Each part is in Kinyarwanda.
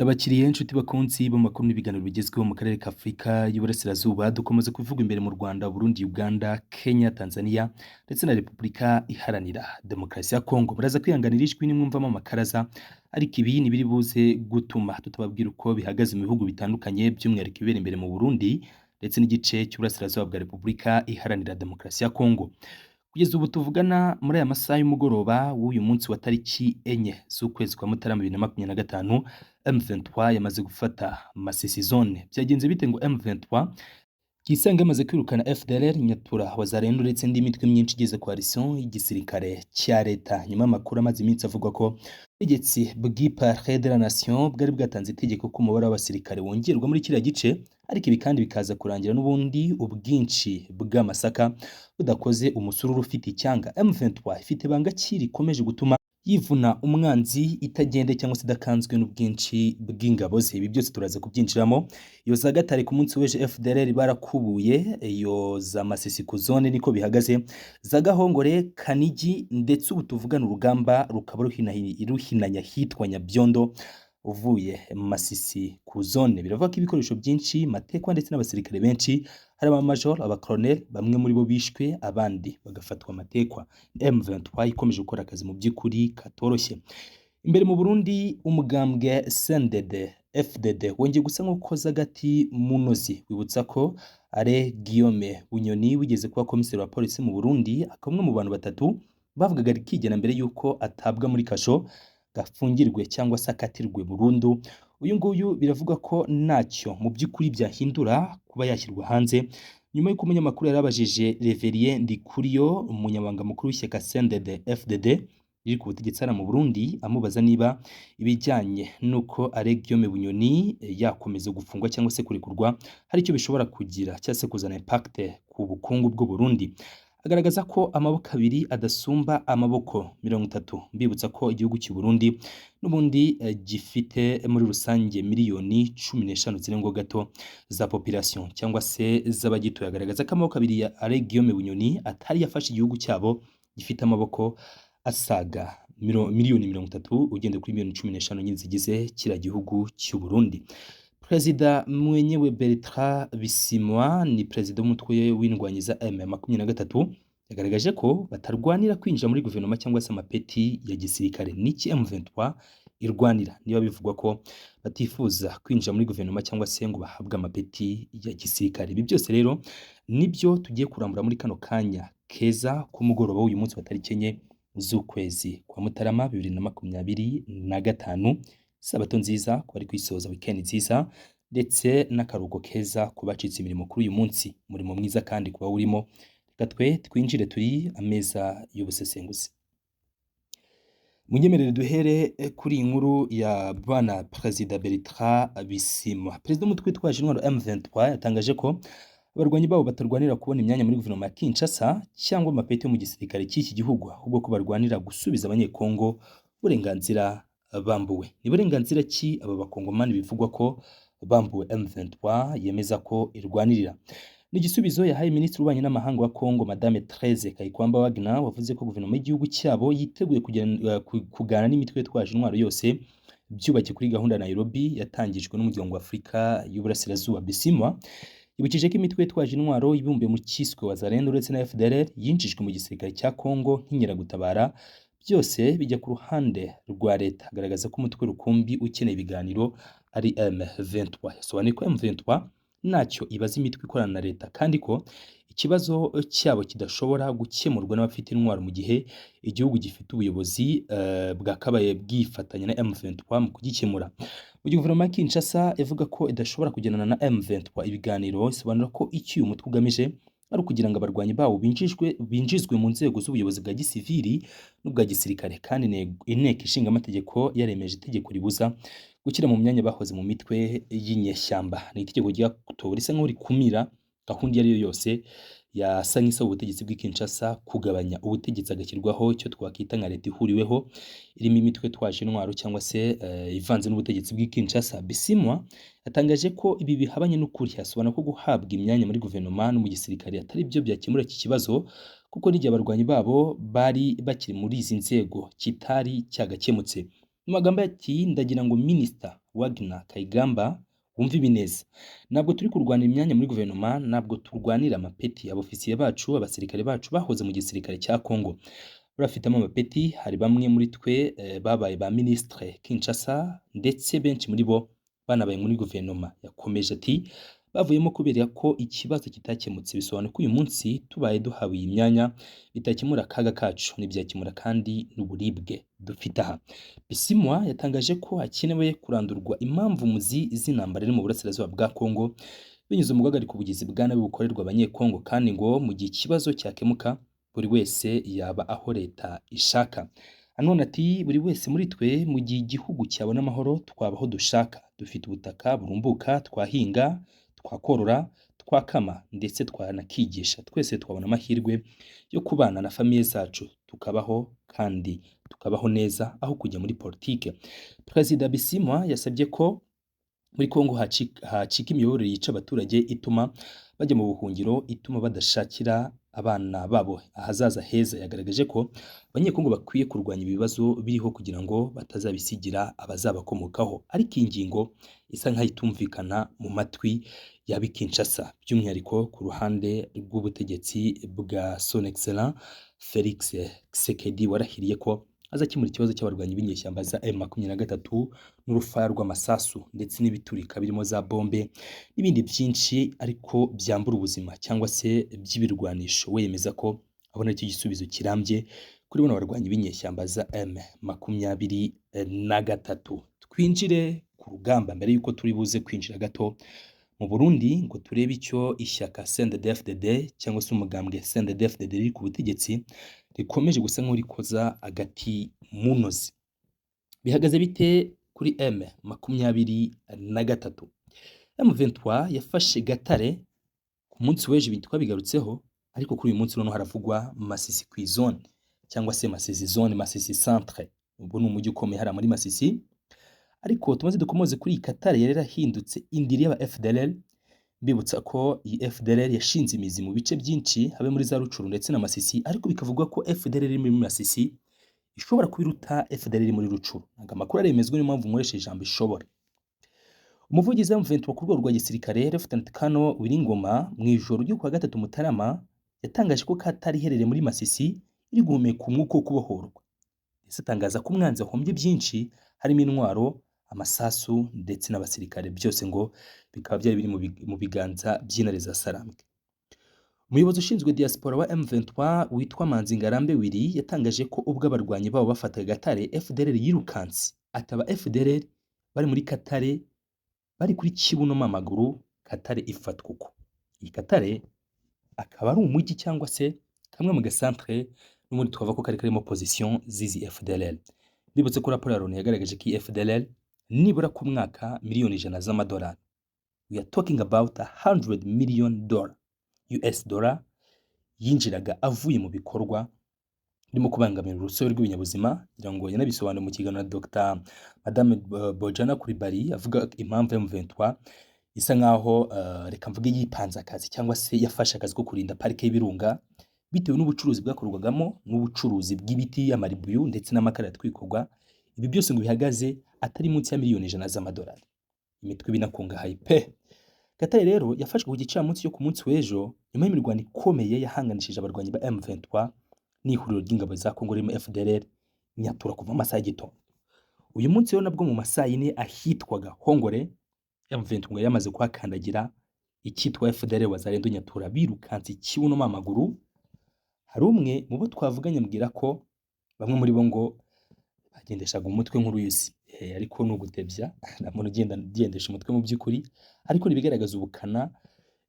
Ndabakiriye inshuti bakunzi b'amakuru n'ibiganiro bigezweho mu karere ka Afurika y'Uburasirazuba. Dukomeza kuvuga imbere mu Rwanda, Burundi, Uganda, Kenya, Tanzania ndetse na Repubulika Iharanira Demokarasi ya Kongo. Muraza kwihanganira ijwi nimwumvamo amakaraza, ariko ibi ntibiri buze gutuma tutababwira uko bihagaze mu bihugu bitandukanye, by'umwihariko ibibera imbere mu Burundi ndetse n'igice cy'Uburasirazuba bwa Repubulika Iharanira Demokarasi ya Kongo. Kugeza ubu tuvugana muri aya masaha y'umugoroba w'uyu munsi wa tariki 4 z'ukwezi kwa Mutarama 2025, M23 yamaze gufata Masisi zone. Byagenze bite ngo M23 Kisanga yamaze kwirukana FDLR, Nyatura, Wazalendo ndetse n'indi mitwe myinshi igize coalition y'igisirikare cya leta, nyuma y'amakuru amaze iminsi avuga ko ubutegetsi bw'Iparle de la Nation bwari bwatanze itegeko ko umubare w'abasirikare wongerwa muri kiriya gice, ariko ibi kandi bikaza kurangira n'ubundi ubwinshi bw'amasaka budakoze umusururu ufite icyanga. M23 ifite banga ki rikomeje gutuma yivuna umwanzi itagende cyangwa se idakanzwe n'ubwinshi bw'ingabo ze? Ibi byose turaza kubyinjiramo. Iyo za Gatare ku munsi w'ejo FDLR barakubuye, iyo za Masisi ku zone niko bihagaze, za Gahongore, Kanigi, ndetse ubu tuvugana urugamba rukaba ruhinanya hitwa Nyabyondo uvuye Masisi ku zone. Biravuga ko ibikoresho byinshi, matekwa ndetse n'abasirikare benshi, hari abamajor, abakoloneli, bamwe muri bo bishwe, abandi bagafatwa amatekwa. M23 ikomeje gukora akazi mu by'ukuri katoroshye. Imbere mu Burundi, umugambwe CNDD FDD wongeye gusa nk'ukoza agati mu ntozi, wibutsa ko Are Guillaume Bunyoni wigeze kuba komiseri wa polisi mu Burundi, akaba umwe mu bantu batatu bavugaga rikigena mbere y'uko atabwa muri kasho gafungirwe cyangwa se akatirwe burundu. Uyu nguyu biravugwa ko ntacyo mu by'ukuri byahindura kuba yashyirwa hanze, nyuma y'uko umunyamakuru yarabajije Reverien Ndikuriyo, umunyamabanga mukuru w'ishyaka CNDD FDD riri ku butegetsi hano mu Burundi, amubaza niba ibijyanye n'uko Alain Guillaume Bunyoni yakomeza gufungwa cyangwa se kurekurwa hari icyo bishobora kugira cyangwa se kuzana impact ku bukungu bw'u Burundi. Agaragaza ko amaboko abiri adasumba amaboko 30. Mbibutsa ko igihugu cy'u Burundi n'ubundi gifite muri rusange miliyoni 15 zirenga gato za population cyangwa se z'abagituye. Agaragaza ko amaboko abiri ya Alain Guillaume Bunyoni atari yafashe igihugu cyabo gifite amaboko asaga miliyoni 30, ugendeye kuri miliyoni 15 nyine zigize kiriya gihugu cy'u Burundi. Perezida mwenyewe Bertrand Bisimwa ni perezida w'umutwe w'indwanyi za M23, yagaragaje ko batarwanira kwinjira muri guverinoma cyangwa se amapeti ya gisirikare. Niki M23 irwanira niba bivugwa ko batifuza kwinjira muri guverinoma cyangwa se ngo bahabwe amapeti ya gisirikare? Ibi byose rero nibyo tugiye kurambura muri kano kanya keza k'umugoroba w'uyu munsi wa tariki 4 z'ukwezi kwa Mutarama 2025. Sabato nziza ku bari kwisoza, weekend nziza ndetse n'akaruhuko keza ku bacitse imirimo kuri uyu munsi, umurimo mwiza kandi kuba urimo. Reka twe twinjire, turi ameza y'ubusesenguzi. Munyemerere duhere kuri iyi nkuru ya bwana Perezida Bertrand Bisimwa. Perezida w'umutwe witwaje intwaro M23 yatangaje ko abarwanyi babo batarwanira kubona imyanya muri guverinoma ya Kinshasa cyangwa amapeti yo mu gisirikare cy'iki gihugu, ahubwo ko barwanira gusubiza Abanyekongo uburenganzira bambuwe. Ni burenganzira ki aba bakongomani bivugwa ko bambuwe M23 yemeza ko irwanirira? Ni igisubizo yahaye Minisitiri w'Ububanyi n'Amahanga wa Kongo, Madame Therese Kayikwamba Wagner, wavuze ko guverinoma y'igihugu cyabo yiteguye kuganira n'imitwe yitwaje intwaro yose, byubakiye kuri gahunda ya Nairobi yatangijwe n'Umuryango wa Afurika y'Uburasirazuba. Bisimwa yibukije ko imitwe yitwaje intwaro ibumbiye mu cyiswe Wazalendo ndetse na FDLR yinjijwe mu gisirikare cya Kongo nk'inkeragutabara, byose bijya ku ruhande rwa leta. Agaragaza ko umutwe rukumbi ukeneye ibiganiro ari M23. Yasobanuye ko M23 ntacyo ibaza imitwe ikorana na leta, kandi ko ikibazo cyabo kidashobora gukemurwa n'abafite intwaro mu gihe igihugu gifite ubuyobozi bwakabaye bwifatanya na M23 mu kugikemura. Mu gihe guverinoma ya Kinshasa ivuga ko idashobora kugirana na M23 ibiganiro, isobanura ko icyo uyu mutwe ugamije ari ukugira ngo abarwanyi bawo binjizwe mu nzego z'ubuyobozi bwa gisivili n'ubwa gisirikare, kandi inteko ishinga amategeko yaremeje itegeko ribuza gushyira mu myanya bahoze mu mitwe y'inyeshyamba. Ni itegeko ryatowe risa nk'aho rikumira gahunda iyo ari yo yose yasa nk'isaba ubutegetsi bw'i Kinshasa kugabanya ubutegetsi, agashyirwaho icyo twakwita nka leta ihuriweho irimo imitwe twaje intwaro cyangwa se ivanze n'ubutegetsi bw'i Kinshasa. Bisimwa yatangaje ko ibi bihabanye n'ukuri, asobanura ko guhabwa imyanya muri guverinoma no mu gisirikare atari byo byakemura iki kibazo, kuko n'igihe abarwanyi babo bari bakiri muri izi nzego kitari cyagakemutse. Mu magambo ati: "Ndagira ngo minisita Wagner Kayigamba, wumva ibi neza: "Ntabwo turi kurwanira imyanya muri guverinoma, ntabwo turwanira amapeti. Abofisiye bacu, abasirikare bacu bahoze mu gisirikare cya Congo barafitemo amapeti. Hari bamwe muri twe babaye ba ministre Kinshasa, ndetse benshi muri bo banabaye muri guverinoma." Yakomeje ati: "Bavuyemo kubera ko ikibazo kitakemutse. Bisobanuye ko uyu munsi tubaye duhawe iyi myanya bitakemura akaga kacu, ntibyakemura kandi n'uburibwe dufite aha." Bisimwa yatangaje ko hakenewe kurandurwa impamvu muzi z'intambara iri mu burasirazuba bwa Congo binyuze mu guhagarika ubugizi bwa nabi bukorerwa Abanyekongo, kandi ngo mu gihe ikibazo cyakemuka buri wese yaba aho leta ishaka. Nanone ati: "Buri wese muri twe, mu gihe igihugu cyabona amahoro, twaba aho dushaka. Dufite ubutaka burumbuka, twahinga, twakorora, twakama, ndetse twanakigisha. Twese twabona amahirwe yo kubana na famille zacu, tukabaho kandi tukabaho neza aho kujya muri politike." Perezida Bisimwa yasabye ko muri Congo hacika imiyoborere yica abaturage, ituma bajya mu buhungiro, ituma badashakira abana babo ahazaza heza. Yagaragaje ko Abanyekongo bakwiye kurwanya ibibazo biriho kugira ngo batazabisigira abazabakomokaho. Ariko iyi ngingo isa nkaho itumvikana mu matwi y'ab'i Kinshasa, by'umwihariko ku ruhande rw'ubutegetsi bwa Son Excellence Felix Tshisekedi, warahiriye ko azakemura ikibazo cy'abarwanyi b'inyeshyamba za M23 n'urufaya rw'amasasu ndetse n'ibiturika birimo za bombe n'ibindi byinshi ariko byambura ubuzima cyangwa se by'ibirwanisho. We yemeza ko abona aricyo gisubizo kirambye kuri bano barwanyi b'inyeshyamba za M23. Twinjire ku rugamba mbere y'uko turi buze kwinjira gato mu Burundi ngo turebe icyo ishyaka CNDD-FDD cyangwa se umugambwe CNDD-FDD riri ku butegetsi rikomeje gusa nk'urikoza agati mu ntozi. Bihagaze bite kuri M23? M23 yafashe Gatare ku munsi w'ejo, ibi twabigarutseho, ariko kuri uyu munsi noneho haravugwa Masisi ku zone cyangwa se Masisi zone, Masisi centre. Ubwo ni umujyi ukomeye hariya muri Masisi. Ariko tumaze dukomoze kuri iyi Katare yari yarahindutse indiri y'aba FDLR. Mbibutsa ko iyi FDLR yashinze imizi mu bice byinshi, habe muri za Rucuru ndetse na Masisi, ariko bikavugwa ko FDLR iri muri Masisi ishobora kuba iruta FDLR iri muri Rucuru. Ntabwo amakuru aremezwa, niyo mpamvu nkoresha ijambo ishobora. Umuvugizi wa M23 ku rwego rwa gisirikare, Lieutenant Colonel Willy Ngoma, mu ijoro ryo kuwa gatatu Mutarama, yatangaje ko Katare iherereye muri Masisi iri guhumeka umwuka wo kubohorwa, ndetse atangaza ko umwanzi ahombye byinshi harimo intwaro, amasasu ndetse n'abasirikare, byose ngo bikaba byari biri mu biganza by'intare za Sarambwe. Umuyobozi ushinzwe diaspora wa M23 witwa Manzi Ngarambe Willy yatangaje ko ubwo abarwanyi babo bafataga Gatare, FDLR yirukanse. Ataba FDLR bari muri Katare bari kuri kibuno amaguru, Katare ifatwa uko. Iyi Katare akaba ari umujyi cyangwa se kamwe mu gasantere n'ubundi twavuga ko kari karimo position z'izi FDLR. Mbibutse ko raporo ya Loni yagaragaje ko iyi FDLR nibura ku mwaka miliyoni 100 z'amadolari, we are talking about $100 million US dollar, yinjiraga avuye mu bikorwa birimo kubangamira urusobe rw'ibinyabuzima. Ngira ngo yanabisobanuye mu kiganiro na Dr Madame Bojana Kuribari, avuga impamvu M23 isa nkaho reka mvuge yipanze akazi cyangwa se yafashe akazi ko kurinda parike y'Ibirunga, bitewe n'ubucuruzi bwakorwagamo, n'ubucuruzi bw'ibiti, amaribuyu ndetse n'amakara yatwikorwa. Ibi byose ngo bihagaze atari munsi ya miliyoni 100 z'amadolari. Imitwe ibinakungahaye pe. Gatare rero yafashwe ku gicamunsi cyo ku munsi w'ejo nyuma y'imirwano ikomeye yahanganishije abarwanyi ba M23 n'ihuriro ry'ingabo za Congo ririmo FDLR Nyatura kuva amasaha y'igitondo. Uyu munsi rero nabwo mu masaha 4 ahitwaga Hongore, M23 yari yamaze kuhakandagira. Icyitwa FDLR, Wazalendo, Nyatura birukanse ikibuno amaguru. Hari umwe mu bo twavuganye ambwira ko bamwe muri bo ngo bagendeshaga umutwe nk'uruyuzi, ariko ni ugutebya, nta muntu ugenda agendesha umutwe mu by'ukuri, ariko ntibigaragaza ubukana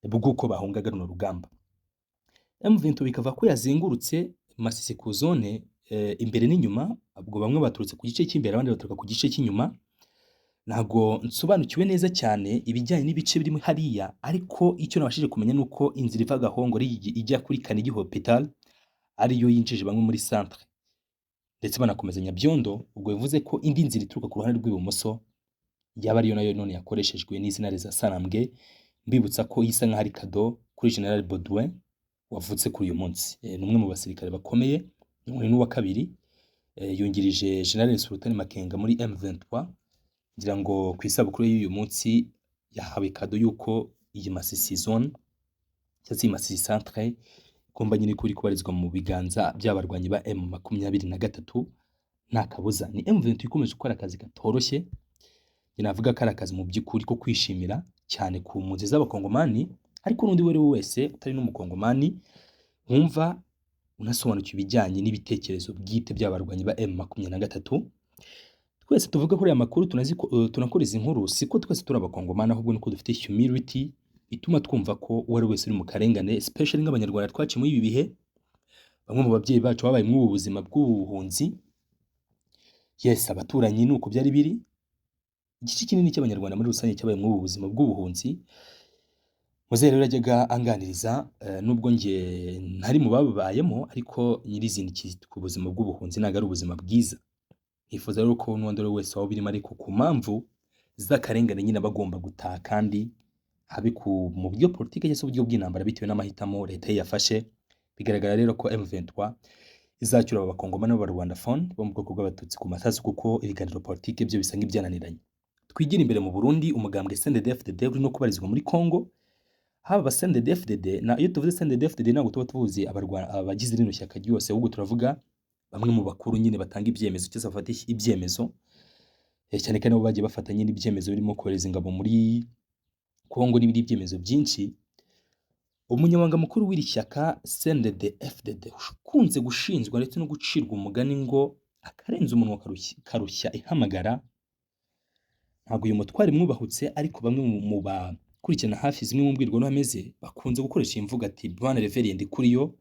bw'uko bahungaga runo rugamba. M23 bikava ko yazengurutse Masisi ku zone imbere n'inyuma. Ubwo bamwe baturutse ku gice cy'imbere, abandi baturuka ku gice cy'inyuma. Ntabwo nsobanukiwe neza cyane ibijyanye n'ibice birimo hariya, ariko icyo nabashije kumenya ni uko inzira iva Gahongore ijya kuri Kanigi Hospital ariyo yinjije bamwe muri centre, ndetse banakomeza Nyabyondo. Ubwo bivuze ko indi nzira ituruka ku ruhande rw'ibumoso yaba ariyo nayo none yakoreshejwe n'izina za Sarambwe. Mbibutsa ko isa nkaho ari cadeau kuri General Baudouin wavutse kuri uyu munsi. Ni umwe mu basirikare bakomeye, ni n'uwa kabiri, yungirije General Sultani Makenga muri M23. Ngira ngo ku isabukuru y'uyu munsi yahawe cadeau y'uko iyi Masisi zone cyangwa se iyi Masisi centre igomba nyine kuba iri kubarizwa mu biganza by'abarwanyi ba M23 nta kabuza. Ni M23 ikomeje gukora akazi katoroshye. Njye navuga ko ari akazi mu by'ukuri ko kwishimira cyane ku mpunzi z'Abakongomani, ariko n'undi uwo ari we wese utari n'Umukongomani wumva unasobanukiwe ibijyanye n'ibitekerezo bwite by'abarwanyi ba M23. Twese tuvuga kuri aya makuru, tunakora izi nkuru, siko twese turi Abakongomani, ahubwo nuko dufite humility ituma twumva ko uwo ari wese uri mu karengane, especially nk'Abanyarwanda twaciye muri ibi bihe. Bamwe mu babyeyi bacu babaye muri ubu buzima bw'ubuhunzi. Yes, abaturanyi ni uko byari biri. Igice kinini cy'Abanyarwanda muri rusange cyabaye muri ubu buzima bw'ubuhunzi. Muzehe rero yajyaga anganiriza, nubwo njye ntari mu babubayemo, ariko nyirizina ku buzima bw'ubuhunzi ntabwo ari ubuzima bwiza. Nkifuza rero ko n'undi ari we wese waba ubirimo, ariko ku mpamvu z'akarengane nyine aba agomba gutaha, kandi habe mu buryo politiki cyangwa se uburyo bw'intambara, bitewe n'amahitamo leta ye yafashe. Bigaragara rero ko M23 izacyura aba Bakongomani b'Abarwandaphone bo mu bwoko bw'Abatutsi ku masasu, kuko ibiganiro politiki byo bisa nk'ibyananiranye. Twigira imbere mu Burundi, umugambwe CNDD-FDD uri no kubarizwa muri Congo. Haba aba CNDD-FDD, na iyo tuvuze CNDD-FDD ntabwo tuba tuvuze abagize rino shyaka ryose, ahubwo turavuga bamwe mu bakuru nyine batanga ibyemezo cyangwa se bafata ibyemezo, cyane kandi nabo bagiye bafata nyine ibyemezo birimo kohereza ingabo muri Congo n'ibindi byemezo byinshi. Umunyamabanga mukuru w'iri shyaka CNDD-FDD ukunze gushinjwa ndetse no gucirwa umugani ngo akarenza umunwa karushya ihamagara, ntabwo uyu mutware mwubahutse, ariko bamwe mu bakurikirana hafi zimwe mu mbwirwaruhame ze bakunze gukoresha iyi mvugo ati: "Bwana Reverien Ndikuriyo,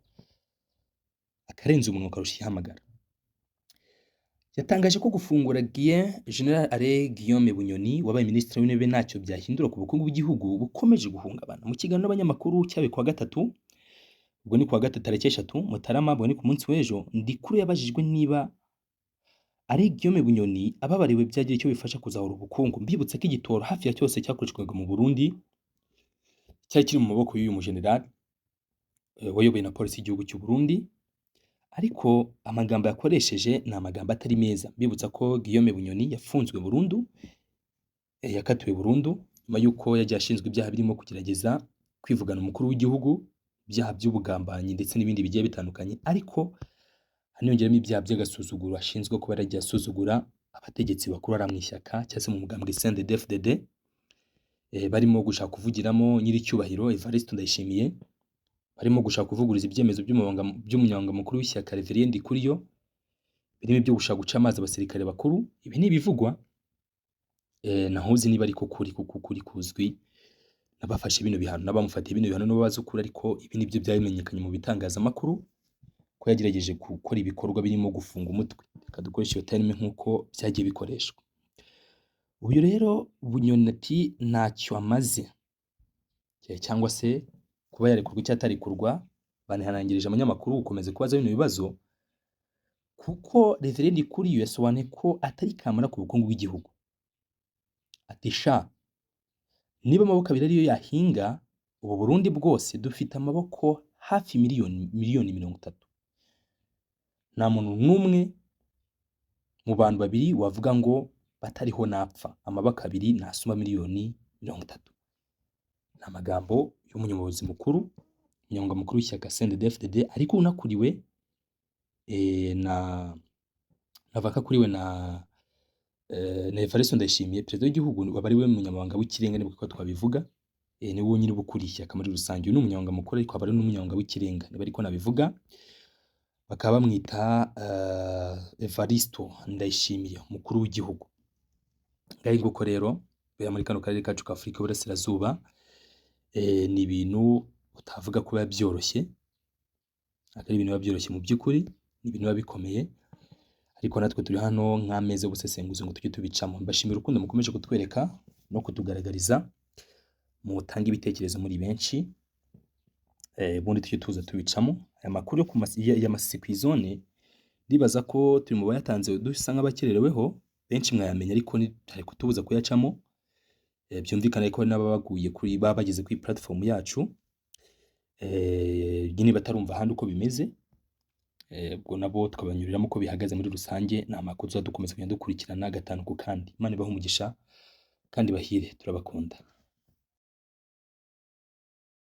akarenza umunwa karushya ihamagara." Yatangaje ko gufungura Guillaume General Alain Guillaume Bunyoni wabaye minisitiri w'intebe ntacyo byahindura ku bukungu bw'igihugu bukomeje guhungabana. Mu kiganiro n'abanyamakuru cyabaye kuwa gatatu, ubwo ni kuwa gatatu tariki 3 Mutarama, ubwo ni ku munsi w'ejo, Ndikuru yabajijwe niba Alain Guillaume Bunyoni ababariwe byagira icyo bifasha kuzahura ubukungu. Mbibutse ko igitoro hafi ya cyose cyakoreshwaga mu Burundi cyari kiri mu maboko y'uyu mujenerali wayoboye na polisi y'igihugu cy'u Burundi, ariko amagambo yakoresheje ni amagambo atari meza. Mbibutsa ko Guillaume Bunyoni yafunzwe burundu, yakatiwe burundu nyuma y'uko yagiye ashinzwe ibyaha birimo kugerageza kwivugana umukuru w'igihugu, ibyaha by'ubugambanyi ndetse n'ibindi bigiye bitandukanye, ariko haniyongeramo ibyaha by'agasuzuguro ashinzwe kuba yaragiye asuzugura abategetsi bakuru ari mu ishyaka cyangwa se mu mugambwe CNDD-FDD, barimo gushaka kuvugiramo nyiricyubahiro Evariste Ndayishimiye, barimo gushaka kuvuguruza ibyemezo by'umunyamabanga mukuru w'ishyaka Reverien Ndikuriyo, birimo ibyo gushaka guca amazi abasirikare bakuru. Ibi ni ibivugwa, nahuzi niba ariko kuri, kuko ukuri kuzwi n'abafashe bino bihano n'abamufatiye bino bihano nibo bazi ukuri, ariko ibi nibyo byamenyekanye mu bitangazamakuru ko yagerageje gukora ibikorwa birimo gufunga umutwe, reka dukoreshe iyo terme nk'uko byagiye bikoreshwa. Uyu rero Bunyoni ati ntacyo amaze, cyangwa se kuba yarekurwa cyangwa atarekurwa, banihanangirije abanyamakuru gukomeza kubaza bino bibazo, kuko Reverien Ndikuriyo yasobanuye ko atari kamara ku bukungu bw'igihugu. Ati: "Sha, niba amaboko abiri ariyo yahinga, ubu Burundi bwose dufite amaboko hafi miliyoni 30. Nta muntu n'umwe mu bantu babiri wavuga ngo batariho napfa. Amaboko abiri ntasumba miliyoni 30." Ni amagambo y'umuyobozi mukuru, umunyamabanga mukuru w'ishyaka CNDD-FDD, ariko unakuriwe na navuga ko akuriwe na Evariste Ndayishimiye, perezida w'igihugu, aba ari we munyamabanga w'ikirenga nibwo twabivuga, niwe nyine uba ukuriye ishyaka muri rusange. Uyu ni umunyamabanga mukuru, ariko aba ari n'umunyamabanga w'ikirenga niba ariko nabivuga. Bakaba bamwita Evaristo Ndayishimiye, umukuru w'igihugu. Ngaho nguko rero bera muri kano karere kacu ka Afurika y'Uburasirazuba, ni ibintu utavuga ko biba byoroshye, ntabwo ari ibintu biba byoroshye mu by'ukuri, ni ibintu biba bikomeye, ariko natwe turi hano nk'ameza y'ubusesenguzi ngo tujye tubicamo. Mbashimira urukundo mukomeje kutwereka no kutugaragariza, mutange ibitekerezo muri benshi, ubundi tujye tuza tubicamo. Aya makuru yo ku ya Masisi ku izone, ndibaza ko turi mu bayatanze dusa nk'abakerereweho, benshi mwayamenya ariko ntitari kutubuza kuyacamo. Byumvikane ko hari n'ababaguye kuri baba bageze kuri platform yacu, nyine batarumva ahandi uko bimeze. Ubwo nabo tukabanyuriramo uko bihagaze muri rusange. Ni amakuru tuzadukomeza kugenda dukurikirana gatanu ku kandi. Imana ibahe umugisha kandi bahire, turabakunda.